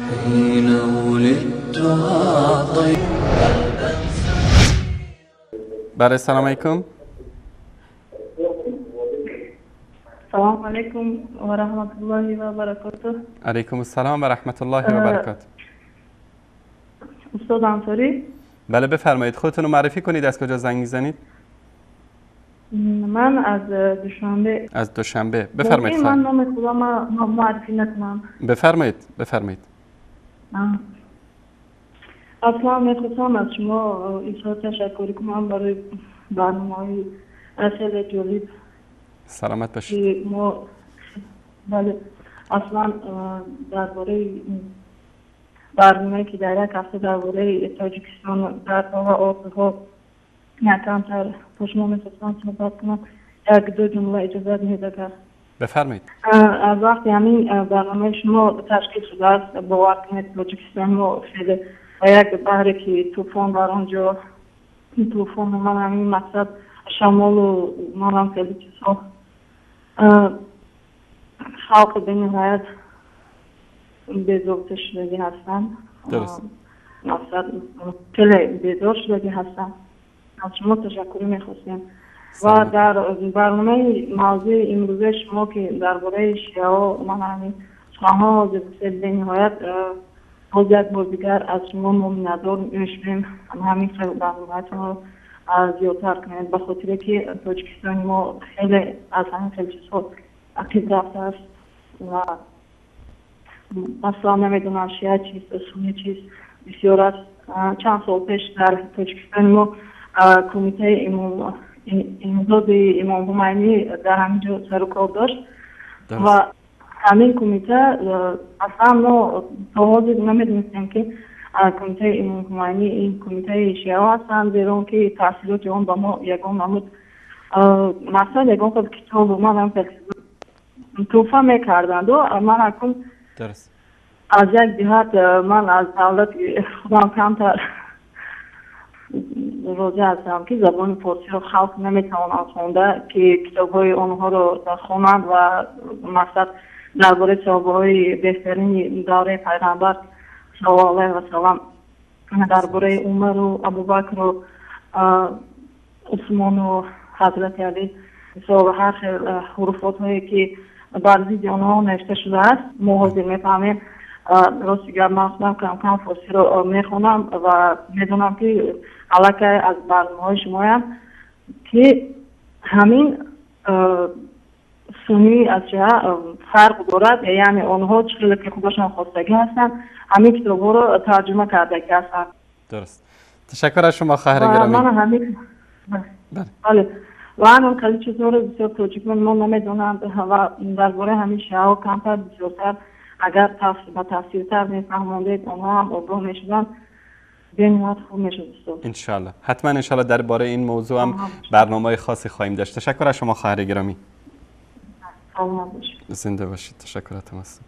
حين ولدت أعطيت. بله، سلام علیکم. سلام علیکم و رحمت الله و برکاته. علیکم السلام و رحمت الله و برکاته. استاد انصاری؟ بله بفرمایید، خودتون رو معرفی کنید، از کجا زنگ میزنید؟ من از دوشنبه. از دوشنبه، بفرمایید. من نام خودم معرفی نکنم. بفرمایید بفرمایید. اصلا میخواستم از شما اظهار تشکر کنم برای برنامه‌های خیلی جالب. سلامت باشید. ما بله اصلا درباره برنامه‌ای که در یک هفته درباره تاجیکستان در آرزوها کمتر با شما میخواستم صحبت کنم، یک دو جمله اجازه میدید اگر؟ بفرمایید. از وقتی همین برنامه شما تشکیل شده است، باور کنید تاجیکستان ما خیلی و یک بحری که طوفان بر آنجا، طوفان من همین مقصد شمال و من هم خیلی چیزها، خلق به نهایت بیزار شدگی هستند. درست. مقصد خیلی بیزار شدگی هستند. از شما تشکر میخواستیم. و در برنامه موضوع امروزه شما که درباره شیعه و من همین سخنها به نهایت باز یک بار دیگر از شما ممنون میشویم، همین خیلی برنامه‌تون رو زیادتر کنید، به خاطر که تاجیکستان ما خیلی از همین خیلی چیزها عقب رفته است و اصلا نمیدونم شیعه چیست، سنی چیست، بسیار است. چند سال پیش در تاجیکستان ما کمیته امداد امام خمینی در همینجا سر و کار داشت و همین کمیته اصلا ما تا حاضر نمیدونستیم که کمیته امام خمینی این کمیته شیعه هستند، زیرا که تاثیرات آن به ما یگان نمود. مثلا یگان خود کتاب من هم توفه میکردند و من اکنون از یک جهت من از دولت خودم کمتر راضی هستم که زبان فارسی رو خلق نمیتوانند خونده که کتاب های آنها رو خوانند و مقصد درباره صحابه های بهترین دوره پیغمبر صلی الله علیه و سلم، درباره عمر و ابوبکر و عثمان و حضرت علی و هر حروفات هایی که بر ضد آنها نوشته شده است ما حاضر میفهمیم. راستی گپ من خودم کم کم فارسی رو میخونم و میدونم که علاقه از برنامه های شمایم که همین سنی از شیعه فرق دارد، یعنی آنها چه که خودشان خواستگی هستند همین کتاب ها رو ترجمه کرده که هستند. درست. تشکر از شما خواهر گرامی. من همین بله و هم خیلی چیزها رو بسیار تاجیک ما نمیدونم و درباره همین شیعه ها کمتر بسیارتر اگر با تفصیل‌تر میفهماندید آنها هم آگاه میشدن بنیاد خوب میشد. انشالله حتما انشالله درباره این موضوع هم برنامه خاصی خواهیم داشت. تشکر از شما خواهر گرامی. زنده باشید. تشکراتم هستم.